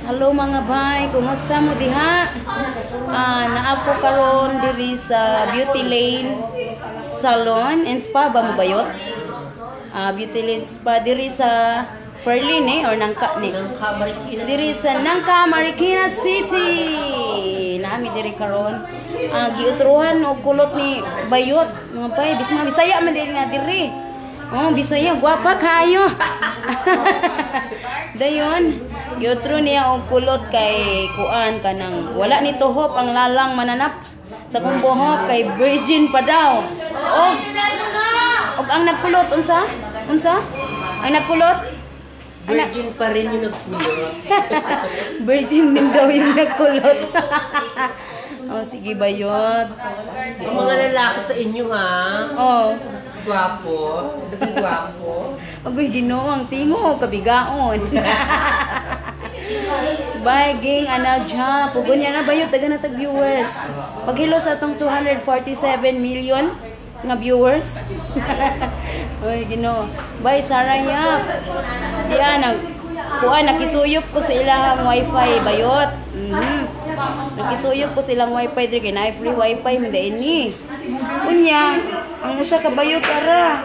Hello mga bay, kumusta mo diha? Naa ko karon diri sa Beauty Lane Salon and Spa ba mo, bayot? Beauty Lane Spa diri sa Perlin eh or Nangka ni? Diri sa Nangka, Marikina City. Naa mi diri karon. Giutruhan og kulot ni Bayot. Mga bay, bisaya Bisaya man diri nga diri. Oh, Bisaya, gwapa kaayo. Dayon, giutro niya og kulot kay kuan, kanang wala ni tuhop ang lalang mananap sa kong buhok kay virgin pa daw. Og ang nagkulot unsa? Unsa? Ang nagkulot? Virgin pa rin yung nagkulot. Virgin din daw yung nagkulot. Oh, sige, Bayot. Ang mga lalaki sa inyo ha, Oh. gwapo, naging gwapo. Agoy, Ginoo, ang tingo kabigaon. Bye, ging anadya. Pugon niya na, bayot, taga na tag viewers. Paghilo sa atong 247 million nga viewers. Oy, Ginoo. Bye, Sarah Yap. Diya nag kuan, nakisuyop ko sa ilahang wifi, bayot. Nakisuyop ko sa ilang wifi diri kay naay free wifi man diay ni. Unya, ang usa ka bayot ara.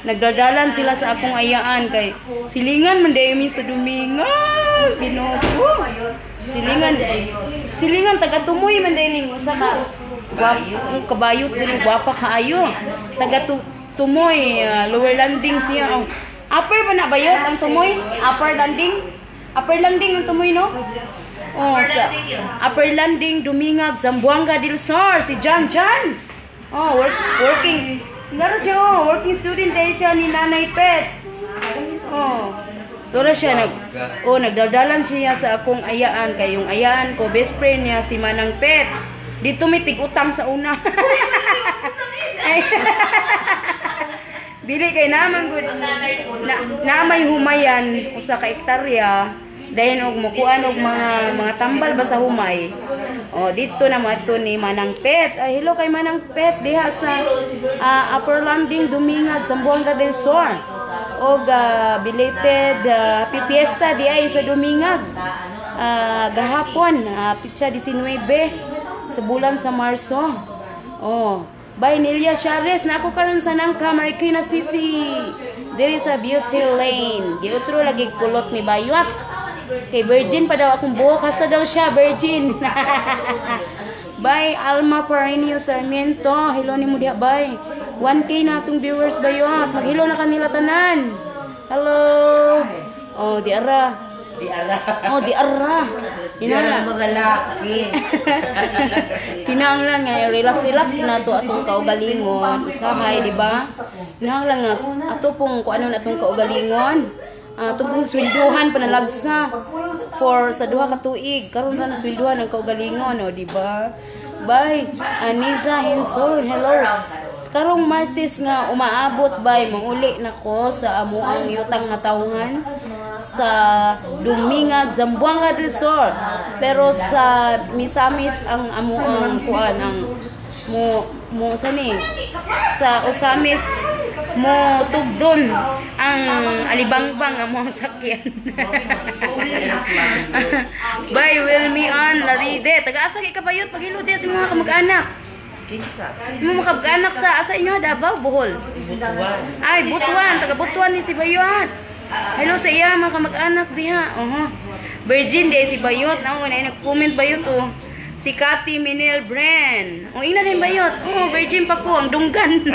Nagdadalan sila sa akong ayaan kay silingan man diay mi sa Dumingag. Ginoo ko. Silingan silingan taga Tumoy man diay ning usa ka gwap, ang kabayot diri, gwapa kaayo. Taga Tumoy, Lower Landing siya. Oh. Upper ba na, bayot, ang Tumoy? Upper Landing? Upper Landing ang Tumoy, no? Oh, sa Upper Landing, Dumingag, Zamboanga del Sur, si John John. Oh, working. Laro siya, oh, working student day siya ni Nanay Pet. Oh. Tura siya oh, nagdaldalan siya sa akong ayaan kay yung ayaan ko, best friend niya si Manang Pet. Dito may tig-utang sa una. Ay. Dili kay naman gud na, na may humayan usa ka ektarya, dayon og mukuan og mga tambal ba sa humay. Oh, dito na mo ato ni Manang Pet. Ay, hello kay Manang Pet diha sa Upper Landing, Dumingag, Zamboanga del Sur. Og belated happy fiesta di ay sa Dumingag. Gahapon, pitsa 19 sa bulan sa Marso. Oh, by Nelia Chares, na ako karon sa Nangka, Marikina City. Diri sa Beauty Lane. Giutro lagi kulot ni Bayot. Kay virgin pa daw akong buhok. Hasta daw siya, virgin. Bye, Alma Parinio Sarmiento. Hello ni mo diha, bye. 1K na atong viewers, bayot. Maghilo na kanila tanan. Hello. Oh, di ara. Di ara. Oh, di ara. Di ara Hinala. mga laki. Kinahanglan nga relax relax po nato atong kaugalingon usahay, di ba? Kinahanglan nga ato pong kung ano na atong kaugalingon. Atong pong swelduhan panalagsa for sa 2 ka tuig karon ra na swelduhan ang kaugalingon, o di ba? Bye, Aniza Hinson, hello. Karong Martes nga umaabot, bay, manguli na ko sa amuang yutang nga tawhan sa Dumingag, Zamboanga del Sur. Pero sa Misamis ang amuang kuan, ang mo mo sa ni sa Osamis mo tugdon ang alibangbang among sakyan. Bye, Wilmy Ann Laride. Taga-asa kay kabayot? Paghilo diya sa mga kamag-anak. Kinsa? Mo kamag-anak sa asa inyo, Davao, Bohol? Butuan. Ay, Butuan, taga Butuan ni si Bayot. Hello sa iya mga kamag-anak diha. Oho. Virgin di si Bayot. Na na nag-comment, bayot, oh. Si Cathy Minel Bren. Oh, ina din, bayot. Oh, virgin pa ko ang dunggan.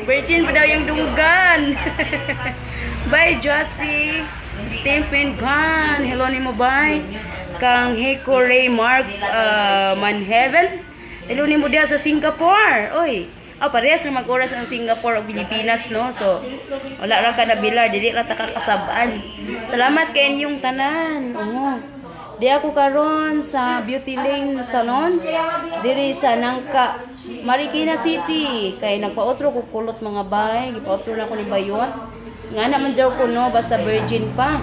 Virgin pa daw yung dunggan. Bye, Josie. Stephen Gunn. Hello ni mo, bye. Kang Hiko Ray Mark Manheaven. Hello ni mo diha sa Singapore. Oy. Ah, parehas na mag-oras ang Singapore o Pilipinas, no? So, wala ra ka na bilar, dili ra ta kakasab-an. Salamat kay inyong tanan. Oo. Di ako karon sa Beauty Lane Salon diri sa Nangka, Marikina City. Kay nagpautro ko kulot, mga bay, gipautro na ko ni Bayot. Nga na man jaw ko, no, basta virgin pa.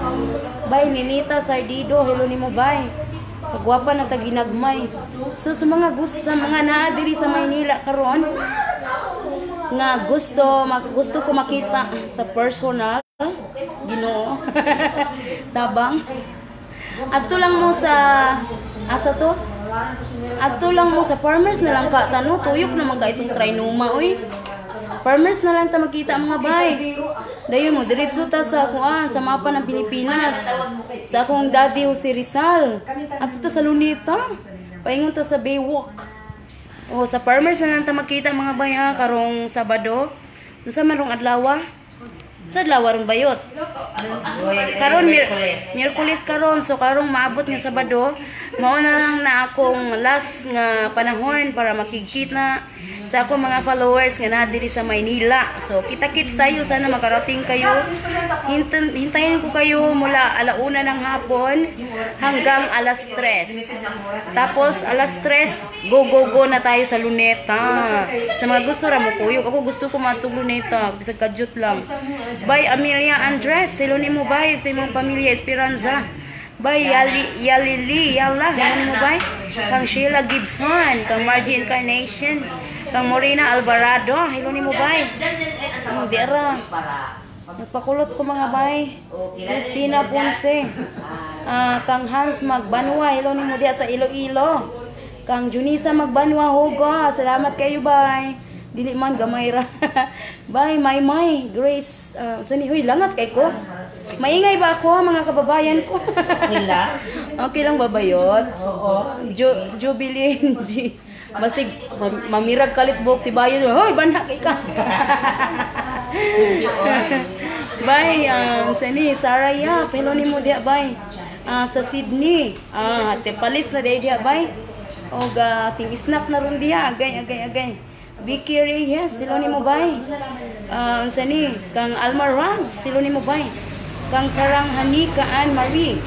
Bay Ninita Sardido, hello nimo, bay. Pagwapa na ta ginagmay. So sa mga gusto, sa mga naa diri sa Maynila karon, Nga gusto ko makita sa personal. Ginoo. Tabang. Adto lang mo sa asa to? Adto lang mo sa Farmers na lang ka tano, tuyok naman ka itong Trinoma, oy. Farmers na lang ta makita, mga bay. Dayon mo diretso ta sa kuan, sa mapa ng Pilipinas. Sa akong daddy Jose Rizal. Adto ta sa Luneta. Paingon ta sa Baywalk. Oh, sa Farmers na lang ta makita, mga bay, ha, karong Sabado. Unsa man rong adlaw? Sa adlaw rong, bayot? Karon Miyerkules karon, so karong maabot nga Sabado, mao na lang na akong last nga panahon para makikita sa akong mga followers nga naa diri sa Maynila. So kita-kits tayo, sana makarating kayo. Hintayin ko kayo mula 1:00 ng hapon hanggang 3:00. Tapos 3:00, go go go na tayo sa Luneta. Sa mga gusto ra mo kuyog, ako gusto ko matug Luneta, bisag kadyot lang. Bye, Amelia Andres, hello nimo, bye, sa imong pamilya Esperanza. Bye Yali Yalili Yala, hello nimo, bye. Kang Sheila Gibson, kang Margie Incarnation, kang Morena Alvarado, hello nimo, bye. Di ra. Nagpakulot ko, mga bay. Christina Ponce. Ah, kang Hans Magbanwa, hello nimo diha sa Iloilo. Kang Junisa Magbanwa Hugo, salamat kayo, bay. Dili man gamay ra. Bye, May May, Grace, sani, huy, langas kay ko. Maingay ba ako, mga kababayan ko? Okay lang. Okay lang ba, bayot? Oo. Jubilee G. Basig mamirag kalit buhok si Bayo. Hoy, banha kay ka. Bye, sani Sarah Yap. Hello nimo diha, bay. Ah, sa Sydney. Ah, te palis na diha diha, bay. Og ting snack na ron diha. Agay, agay, agay. Vicky Reyes, hello nimo, bay. Ah, unsa ni? Kang Alma Rangs, hello nimo, bay. Kang Sarang Hanika Ann Marie.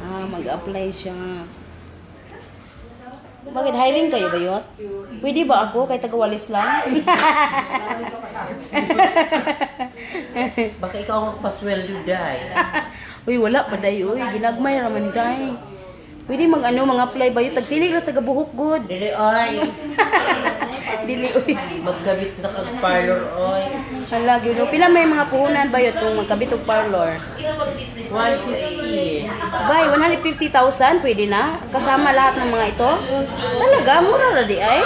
Ah, mag-apply siya. Bakit hiring kayo ba yun? Pwede ba ako kay taga-walis lang? Baka ikaw ang magpasweldo, day. Uy, wala pa day. Uy, ginagmay raman day. Pwede mag ano, mga apply ba yun? Tagsilig ra sa taga-buhok good. Dili, oy. Dili, uy. Magkabit na kag parlor, oy. Hala, gyud. Pila may mga puhunan ba yun kung magkabit og parlor? 150. Bay, 150,000 pwede na? Kasama lahat ng mga ito? Talaga, mura ra di ay?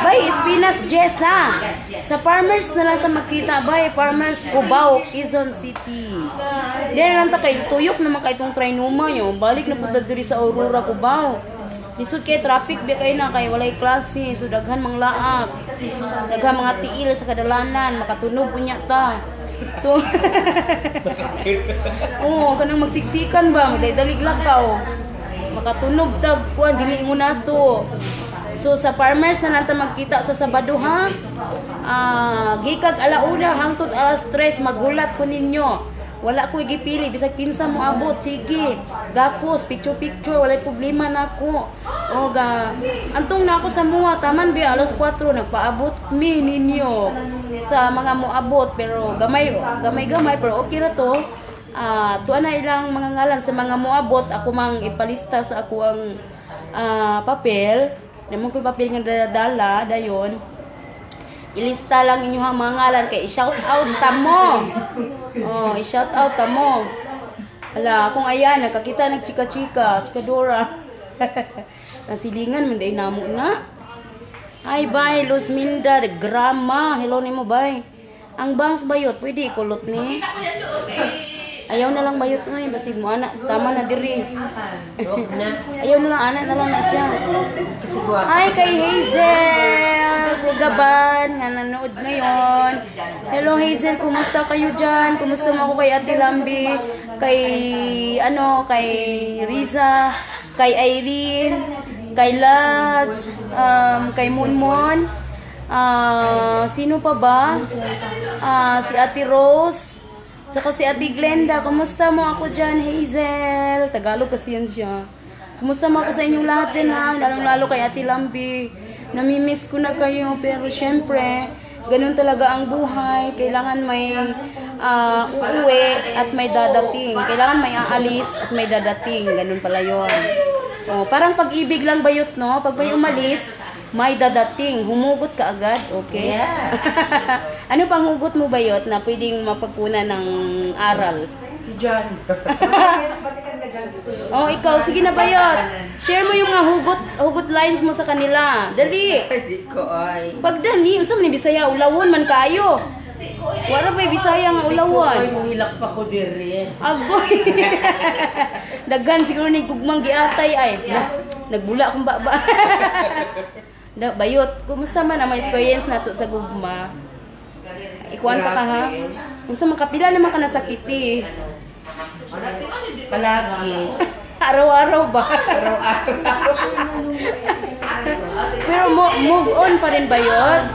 Bay, Espinas Jessa. Sa Farmers na lang ta magkita, bay. Farmers Cubao, Quezon City. Di na lang ta kay tuyok naman kay itong Trinoma yo. Balik na punta diri sa Aurora, Cubao. Lisod kay traffic ba kayo na kay walay klase, so daghan mang laak. Daghan mga tiil sa kadalanan, makatunog unya ta. So oo, kanang magsiksikan ba, magdali lakaw. Makatunog tag kuan, dili mo nato. So sa Farmers na lang ta magkita sa Sabado, ha. Ah, gikag 1:00 hangtod 3:00 maghulat ko ninyo. Wala ko gipili bisag kinsa mo abot, sige. Gakos, picture picture, walay problema nako. O ga antong na ako sa muha, taman biya 4:00 nagpaabot mi ninyo sa mga moabot, pero gamay gamay gamay, pero okay ra to. Ah, tuwa na ilang mga ngalan sa mga moabot, ako mang ipalista sa ako ang papel. Namo ko papel nga dala dayon. Ilista lang inyo ang mga ngalan kay i-shout out ta mo. Oh, i-shout out ta mo. Hala, akong ayan, nakakita nagchika-chika, chikadora. Nasilingan man day namo na. Ay, bye, Luzminda de Grama. Hello nimo, bye. Ang bangs, bayot, pwede ikulot ni. Ayaw na lang, bayot, ngay, basig mo ana, tama na diri. Huwag na. Ayaw na lang, ana na lang na siya. Kasi buwas. Hi kay Hazel Rugaban nga nanood ngayon. Hello Hazel, kumusta kayo dyan? Kumusta mo ako kay Ate Lambi, kay ano, kay Riza, kay Irene, kay Lodge, kay Munmon. Ah, sino pa ba? Ah, si Ate Rose. Tsaka si Ate Glenda. Kumusta mo ako dyan, Hazel? Tagalog kasi yan siya. Kumusta mo ako sa inyong lahat dyan, ha? Lalong-lalo kay Ate Lambi. Namimiss ko na kayo. Pero syempre, ganun talaga ang buhay. Kailangan may Uuwi at may dadating. Kailangan may aalis at may dadating. Ganun pala yun. Oh, parang pag-ibig lang bayot, no? Pag may umalis, may dadating. Humugot ka agad, okay? Yeah. Ano pang hugot mo, bayot, na pwedeng mapagkunan ng aral? Si John. Oh, ikaw, sige na, bayot. Share mo yung mga hugot hugot lines mo sa kanila. Dali. Hindi ko ay. Pagdani, unsa man ni Bisaya, ulawon man kaayo. Wala ba'y Bisaya nga Ay, ulawon? muhilak pa ko diri. Agoy. Daghan siguro ni gugmang giatay ay. Na, nagbula akong baba. Da, bayot, kumusta man ang mga experience nato sa gugma? Ikuan pa ka ha? Unsa man kapila naman ka nasakiti? Palagi. Araw-araw ba? Araw-araw. Pero move on pa rin bayot?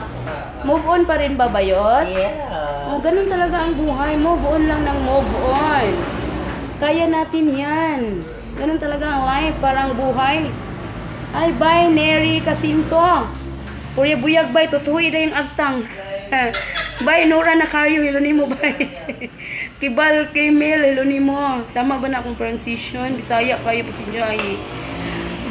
Move on pa rin ba, bayot? Yeah. Oh, ganun talaga ang buhay. Move on lang ng move on. Kaya natin yan. Ganun talaga ang life, parang buhay. Ay, bye, Neri Casinto. Purya buyag, bye. Tutuwi na yung agtang. Bye, Nora Nakaryo. Hello nimo, bye. Kibal kay Mel. Hello nimo. Tama ba na akong pronunciation? Bisaya kayo, pasensya ay.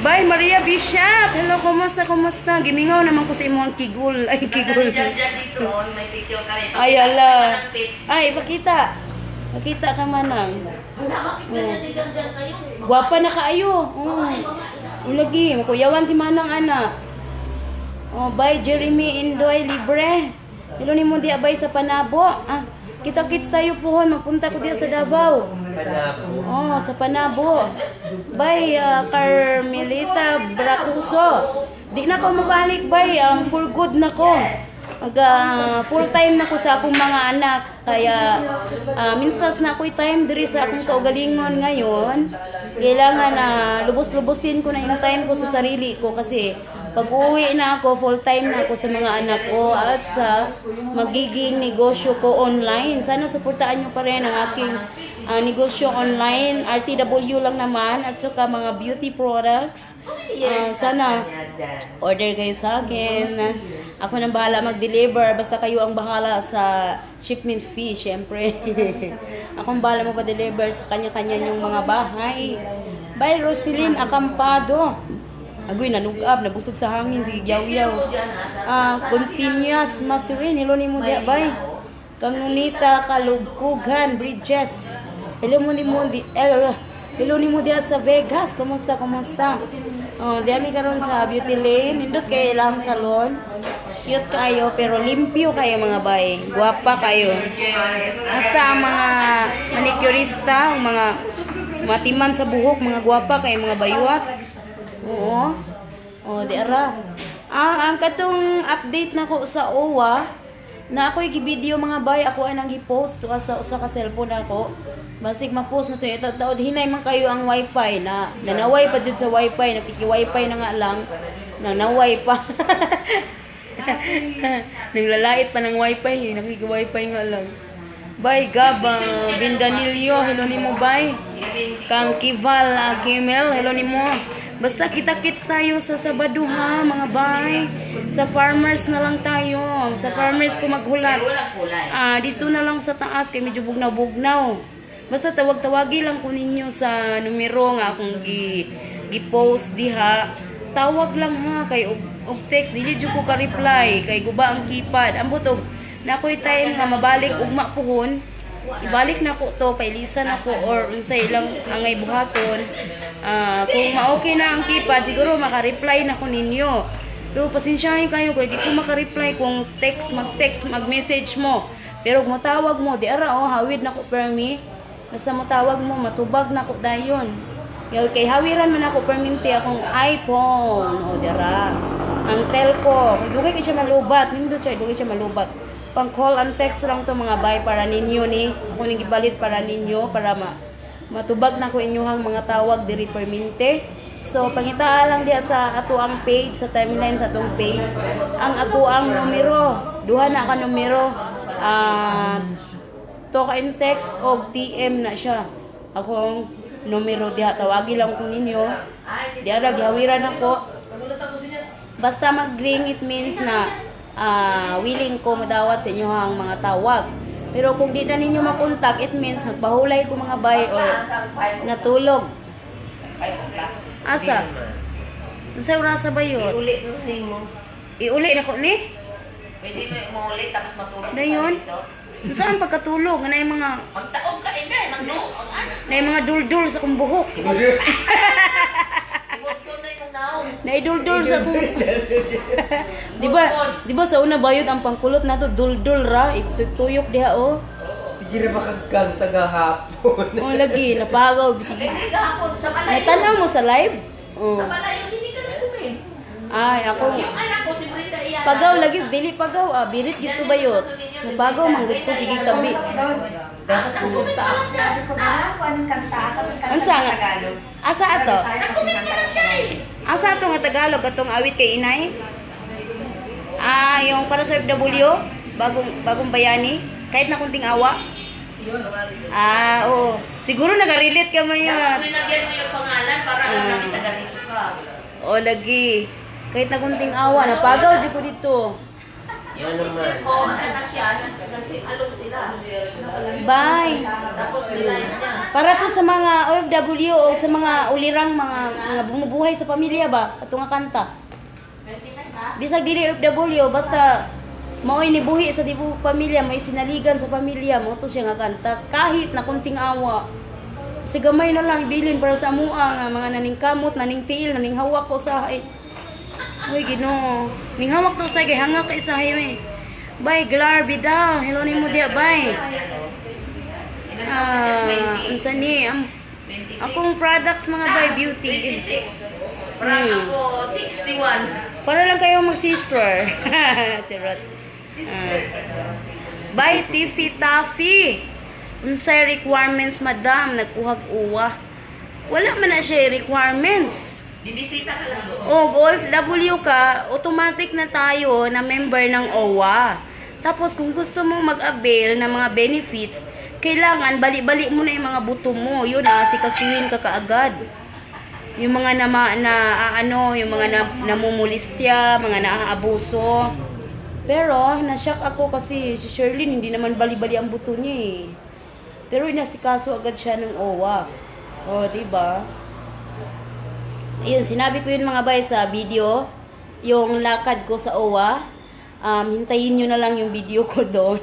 Bye, Maria Bishop. Hello, kumusta, kumusta? Gimingaw naman ko sa imong kigul. Ay, kigul. Dyan, dyan dito, oh, may picture kami. Ay, ala. Ay, pakita. Pakita ka manang. Wala, bakit ganyan si Jan Jan sa'yo? Gwapa na kaayo. Oh. Ulagi, makuyawan si Manang ana. Oh, bye Jeremy Indoy Libre. Hello nimo di abay sa Panabo. Ah, kita-kits tayo pohon, magpunta ko diya sa Davao. Panabo. Oh, sa Panabo. Bye, Carmelita Bracuso. Di na ko mabalik, bye. For good na ko. Mag, full time na ko sa akong mga anak. Kaya, mintras na ako'y time diri sa akong kaugalingon ngayon. Kailangan na lubos-lubosin ko na yung time ko sa sarili ko kasi pag uwi na ako, full time na ako sa mga anak ko at sa magiging negosyo ko online. Sana suportaan nyo pa rin ang aking negosyo online, RTW lang naman, at saka mga beauty products. Sana order kayo sa akin. Ako nang bahala mag-deliver. Basta kayo ang bahala sa shipment fee, syempre. Ako ang bahala magpa-deliver sa kanya-kanya yung mga bahay. Bye, Roselyn Acampado. Agoy, nanugab, nabusog sa hangin, sige, yaw-yaw. Continuous, Masurin, hello ni mo diya, bye. Kangunita, Kalugkugan, Bridges. Hello mo ni mo, di, eh, hello ni mo diya sa Vegas. Kumusta, kumusta? Oh, diya mi karon sa Beauty Lane. Nindot kay ilang salon. Cute kayo, pero limpyo kayo mga bay. Guwapa kayo. Hasta ang mga manicurista, ang mga matiman sa buhok, mga guwapa kayo mga bayuat. Oo. Oh, di ara. Ang katong update na ko sa OWA, na ako'y gi-video mga bay, ako ay nang gi-post to sa usa ka cellphone ako. Basig ma-post na to ito taod hinay man kayo ang wifi na nanaway pa jud sa wifi, nakiki-wifi na nga lang, nanaway pa. Naglalait pa ng wifi, eh. Nakiki-wifi nga lang. Bye Gab, Bindanillo, hello nimo bye. Kang Kival, Kimel, hello nimo. Basta kita-kits tayo sa Sabado ha, mga bay. Sa farmers na lang tayo. Sa farmers ko maghulat. Walang kulay. Dito na lang sa taas kay medyo bugnaw-bugnaw. Basta tawag-tawagi lang ko ninyo sa numero nga akong gi-post diha. Tawag lang ha kay og text dili jud ko ka-reply kay guba ang keypad. Ambot og na ako'y time nga mabalik ugma puhon. Ibalik na ko to, pailisan ako or unsay ilang angay buhaton. Kung ma-okay na ang keypad, siguro maka-reply na ko ninyo. Pero pasensyahin kayo kay di ko maka-reply kung text, mag-text, mag-message mo. Pero kung motawag mo, di ara oh, hawid na ko permi. Basta motawag mo, matubag na ko dayon. Kay hawiran man ako perminti akong iPhone. O di ara. Ang telco, dugay kay siya malubat, nindot siya, dugay siya malubat. Pang call and text lang to mga bay para ninyo ni. Ako ning gibalit para ninyo para matubag na ko inyuhang mga tawag diri perminte. So pangitaa lang diha sa ato ang page sa timeline sa atong page ang ako ang numero. Duha na ka numero. Talk and text og TM na siya. Akong numero diha tawagi lang ko ninyo. Diha ra gihawiran ako. Basta mag-ring it means na willing ko madawat sa inyohang mga tawag. Pero kung di na ninyo makontak, it means nagpahulay ko, mga bay, or natulog. 5 o'clock. Asa? Hindi naman. Unsa orasa ba yun? Iuli mo nimo. Iuli na ko ni? Pwede mo umulit tapos matulog ka Dayon? dito. Saan pagkatulog? Na yung mga Magtaob ka inday, magno, ang anak. na yung mga duldul sa kong buhok. Ibod ko na yung naong. Naiduldul sa kong. Di ba sa una bayot ang pangkulot nato duldul ra, ituyok diha oh. Sige ra ba kag kanta gahapon? Oh lagi napagaw bisig. Hindi gahapon sa malayo. Natanaw mo sa live? Oh. Sa malayo hindi ka nag-comment. Ay, ako Yung anak ko si Brenda iya. pagaw lagi dili pagaw ah, birit gito bayot. Napagaw manggod ko sige tabi. Dapat Nag-comment pumunta pa lang siya. Unsa nga? Asa ato? Nag-comment pa lang siya eh. Asa ato nga Tagalog atong awit kay inay? Ah, yung para sa FW, bagong bagong bayani, kahit na kunting awa. Ah, oo. Siguro naga-relate ka man Dapat yun. nilagyan mo yung pangalan para alam namin taga dito ka. O, lagi. Kahit na kunting awa, napagaw di ko dito. Yung Ano mister man. ko at saka siya, nagsialong sila. Bye. Tapos nilive niya. Para to sa mga OFW o sa mga ulirang mga bumubuhay sa pamilya ba, ato nga kanta. Bisag dili OFW, basta mao'y nibuhi sa tibuok pamilya, mao'y sinaligan sa pamilya, mo to siya nga kanta kahit na kunting awa. Sa gamay na lang ibilin para sa amua nga mga naningkamot, naningtiil, naninghawak ko sa. Uy, Ginoo. Ninghawak to sa kay hanga kay sa eh. Bye, Glar Vidal. Hello nimo diya, bye. Ah, unsa ni ang 26. akong products, mga bay, beauty. 26. Parang ako 61. Para lang kayo mag-sister. Charot. Ah. Bye, Tiffy Taffy. Unsay requirements, madam? Nagkuhag uwa. Wala man na siya requirements. Bibisita ka lang doon. O, OFW ka, automatic na tayo na member ng OWWA. Tapos, kung gusto mong mag-avail ng mga benefits, kailangan bali-bali mo na yung mga buto mo. Yun, asikasuhin ka kaagad. Yung mga na, na ano, yung mga na, namumulistya, mga naaabuso. Pero, na-shock ako kasi si Sherlyn, hindi naman bali-bali ang buto niya eh. Pero inasikaso agad siya ng OWWA. O, di ba? Ayun, sinabi ko yun, mga bay, sa video, yung lakad ko sa OWWA. Hintayin nyo na lang yung video ko doon.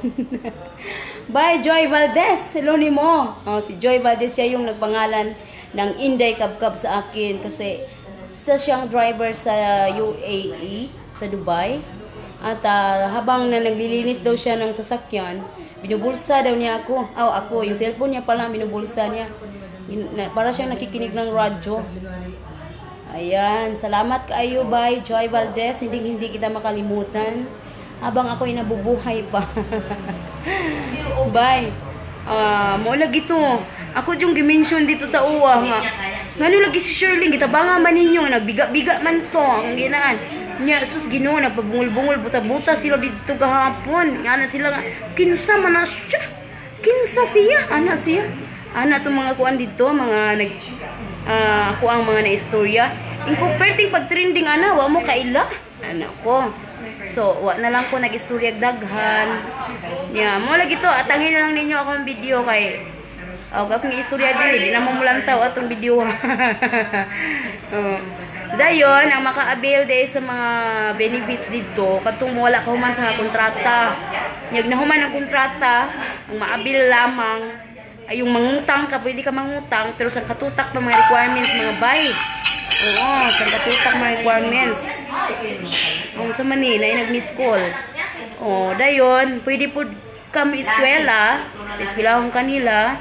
Bye, Joy Valdez! Hello ni mo! Oh, si Joy Valdez, siya yung nagpangalan ng Inday Kabkab sa akin kasi isa siyang driver sa UAE, sa Dubai. At habang na naglilinis daw siya ng sasakyan, binubulsa daw niya ako. Oh, ako, yung cellphone niya pala, binubulsa niya. Para siyang nakikinig ng radyo. Ayan, salamat kaayo, bye, Joy Valdez. Hindi hindi kita makalimutan habang ako'y nabubuhay pa. Bye. Ah, mo lagi to. Ako yung gimension dito sa uwa nga. Ngano lagi si Shirley gitabanga man ninyo, nagbiga-biga man to ang ginaan. Nya sus Ginoo, nagpabungol-bungol buta-buta sila dito gahapon. Nga na sila nga kinsa man na siya. Kinsa siya? Ana siya. Ana tong mga kuan dito, mga nag kuang mga na istorya. Ingko perting pag trending ana, wa mo kaila. Ana ko. So, wa na lang ko nag-istorya daghan. Ya, mo lagi to, atangin na lang ninyo akong video kay og akong istorya dili, di na mo mulantaw atong video. Oh. Dayon, ang maka-avail day sa mga benefits dito, katong wala ka human sa nga kontrata. Nyag nahuman ang kontrata, ang ma-avail lamang ay yung mangutang ka, pwede ka mangutang, pero sa katutak pa mga requirements, mga bay. Oo, sa katutak mga requirements. Oo, sa Manila, ay nag-miss call. Oh, dayon, pwede po kami eskwela, eskwelahon kanila,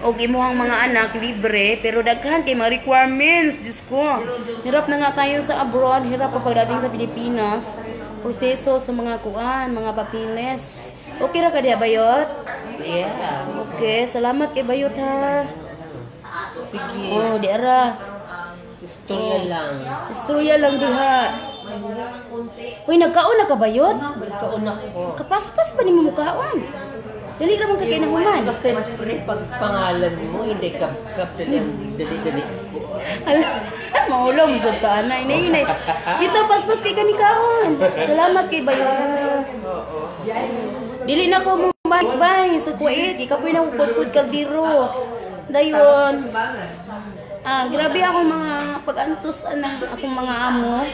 og imuhang mga anak libre, pero daghan kay mga requirements, Diyos ko. Hirap na nga tayo sa abroad, hirap pa pagdating sa Pilipinas. Proseso sa mga kuan, mga papiles. Okay ra ka diya, Bayot? Yeah. Okay, salamat kay Bayot ha. Sige. Oh, di ara. Istorya lang. Istorya lang diha. Uy, nagkaon na ka, Bayot? Nagkaon ako. Kapaspas pa nimo mukaon. Dali ra man ka kay nahuman. Kasi siyempre, pag pangalan mo, hindi kap dali dali dali ko. Ala, maulom jud ka ana inay inay. Bitaw paspas kay kanikaon. Salamat kay Bayot. Oo. Dili na ko mo Mabalik sa Kuwait. Ikapoy na ko kudkod kaldero. Dayon. Ah, grabe akong mga pag-antos anang akong mga amo.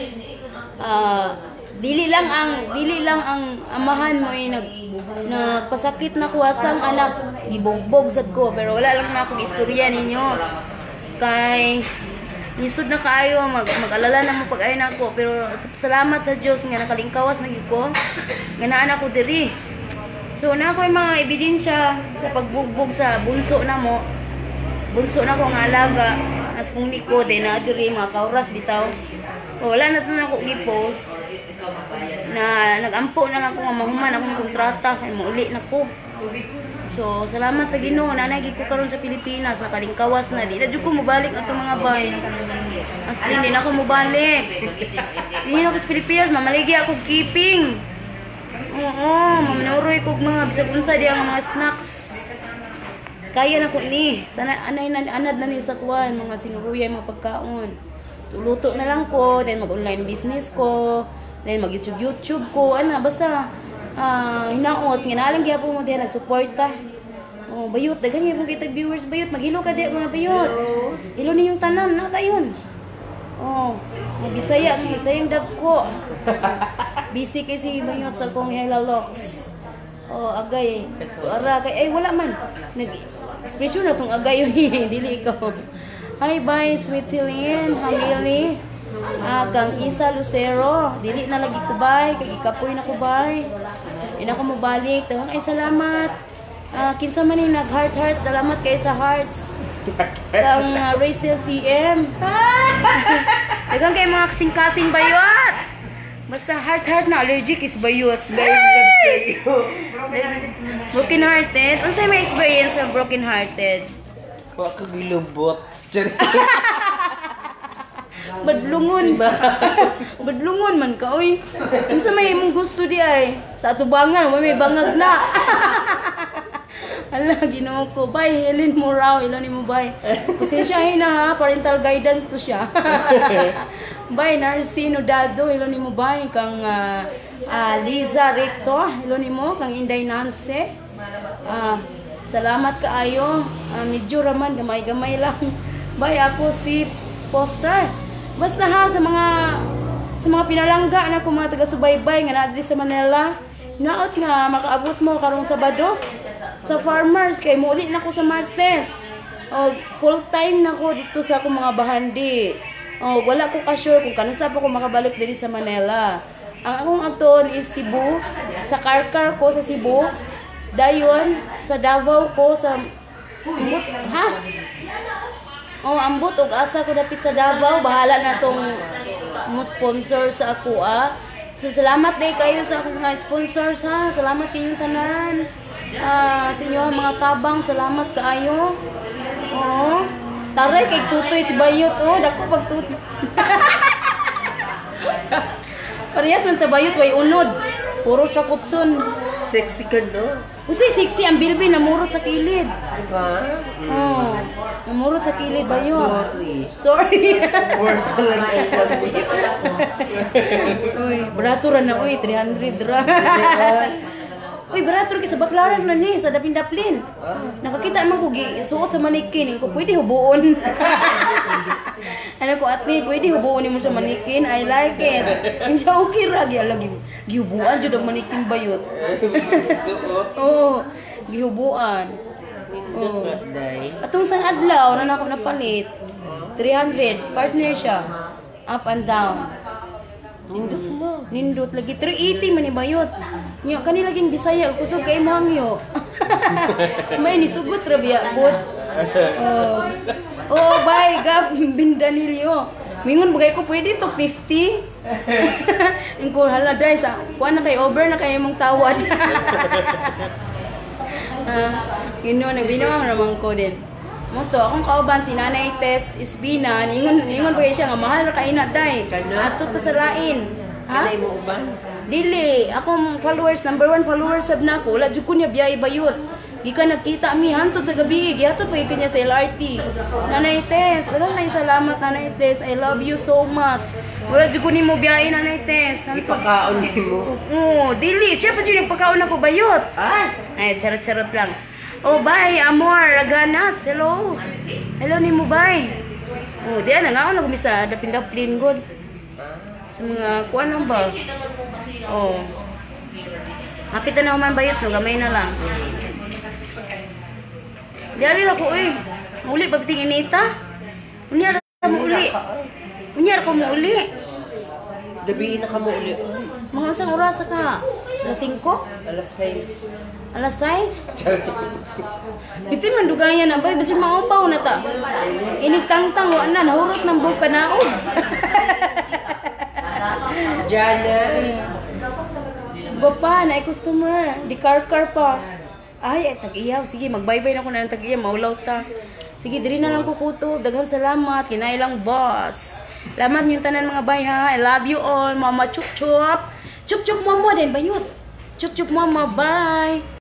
Ah, dili lang ang amahan mo ay nagpasakit na ko hasta ang anak gibogbog sad ko, pero wala lang na akong istorya ninyo kay lisod na kaayo mag-alala na mo pag ayo na ako, pero salamat sa Dios nga nakalingkawas na gyud ko nga naa na ko diri. So na ako yung mga ebidensya sa pagbugbog sa bunso na mo, bunso na ko nga alaga as kung niko din na diri mga kauras bitaw. O, wala na to na ako gi-post na nagampo na lang ko nga mahuman akong kontrata kay mauli na ko. So salamat sa Ginoo, nanay gid ko karon sa Pilipinas, nakalingkawas na. Di na jud ko mobalik ato, mga bay. As in, di na ako mobalik. Di na ako sa Pilipinas, mamaligi ako keeping. Oo, mamanuroy ko mga bisag unsa diya nga mga snacks. Kaya na ko ni. Sana anay na anad na ni sa kuan mga sinuruyay, mga pagkaon. Luto na lang ko, then mag-online business ko, then mag-YouTube YouTube ko, ana basta hinaot nga naa lang gyapon mo diha nagsuporta. Oh, bayot, daghan gyapon kita viewers, bayot, maghilo ka diha, mga bayot. Hilo ninyong tanan, na tayon. Oh, mga Bisaya, mga Bisayang dagko. Busy kay si bayot sa akong hair locks. Oh, agay. Ara kay ay wala man. Nag expression na tong agay, dili ikaw. Hi bye, Sweet Celine, Hamili. Ah, kang Isa Lucero, dili na lagi ko bay, kay ikapoy na ko bay. Di na ko mobalik. Daghang ay salamat. Ah, kinsa man yung nag heart heart, salamat kay sa hearts. Kang Rachel CM. Daghang kay mga kasing-kasing, bayot. Basta heart heart na allergic is bayot. Love sa'yo. Broken hearted. Unsay may experience sa broken hearted? Wa ko gilubot. Badlungon. Badlungon man ka oy. Unsa may imong gusto di ay? Sa atubangan, wa may bangag na. Ala, Ginoo ko. Bye, Helen Morao. Ilo ni mo, bye. Pasensyahin na ha, parental guidance to siya. Bye, Narcino Dado. Ilo ni mo, bye. Kang Liza Recto. Ilo ni mo. Kang Inday Nance. Salamat kaayo. Medyo raman, gamay-gamay lang. Bye, ako si Poster. Basta ha, sa mga pinalangga na ko mga taga-subaybay nga naa diri sa Manila, naot nga makaabot mo karong Sabado sa farmers kay muuli na ko sa Martes. O, full time na ko dito sa akong mga bahandi. O, wala ko ka sure kung kanusa pa ko makabalik diri sa Manila. Ang akong aton is Cebu, sa Carcar ko sa Cebu, dayon sa Davao ko sa ambot, ha? Oh, ambot og asa ko dapit sa Davao, bahala na tong mo sponsor sa ako ah. So salamat day kayo sa akong mga sponsors ha. Salamat kayong tanan. Ah, sa inyo mga tabang, salamat kaayo. Oo. Taray kay tutoy si Bayot oh, dako pag tutoy. Parehas man ta, bayot, way unod. Puro sa kutson. Sexy ka, no? Usoy sexy ang bilbil, namurot sa kilid. Diba? Oh, namurot sa kilid, bayot. Sorry. Sorry. Force lang yung pamit. Uy, barato ra na uy, 300 ra. Uy, barato ra kay sa Baklaran na ni, sa Dapin-Daplin. Nakakita man ko gi suot sa manikin, ko pwede hubuon. Ano ko atni, pwede hubuon nimo sa manikin. I like it. Siya okay ra gi lagi gihubuan jud ang manikin, bayot. Suot. Oo, gihubuan. Nindot Oo. ba, day? Atong sang adlaw na nako napalit, 300, partner siya. Up and down. Nindot no. Nindot lagi 380 man ni bayot. Nya kani laging Bisaya kusog kay mangyo. May nisugot ra biya pod. Oh. Oh, bye Gab Bindanillo. Mingon bagay ko pwede to 50. Ingko hala day sa kuan na kay over na kay imong tawad. Ah, Ginoo, nagbinuang ramang ko din. Mo to, akong kauban si Nanay Tess Isbina, ningon bagay siya nga mahal ra kay na day. Kana? Ato ta sa lain. Ha? Kanay mo uban? Dili, akong followers, number one followers sab na ako. Wala jud ko niya biyahe, bayot. Gikan nagkita mi hantod sa gabi, gihatod pa gyud niya sa LRT. Nanay Tess, daghang salamat, Nanay Tess. I love you so much. Wala jud ko nimo biyahe, Nanay Tess. Hantod. Ipakaon nimo. Oo, dili. Siya pa jud nagpakaon ako bayot. Ay! Ay, charot-charot lang. Oh, bye, amor. Raganas. Hello. Hello nimo, bye. Oh, di ana ngaon na kami sa dapin-daplin god. Sa mga kuan lang ba? Oh. Hapit na naman bayot no, gamay na lang. Diari ra ko eh. Muli pa biting inita. Unya ra mo uli. Unya ra ko mo uli. Gabiin na ka mo uli. Ay, Mga unsang oras ka? Alas 5? Alas 6. Alas 6? Bitin man dugayan na bay, basi maupaw na ta. Inigtangtang wa na nahurot ng buhok kanaog. Jana! Ba pa, na customer, di car pa. Ay, ay tag-iyaw. Sige, magbaybay na ko na ng tag-iyaw, maulaw ta. Sige, diri na lang ko kutob. Daghang salamat kinailang boss. Salamat yung tanan mga bay ha. I love you all. Mama chup chup. Chup chup mama din bayot. Chup chup mama, bye.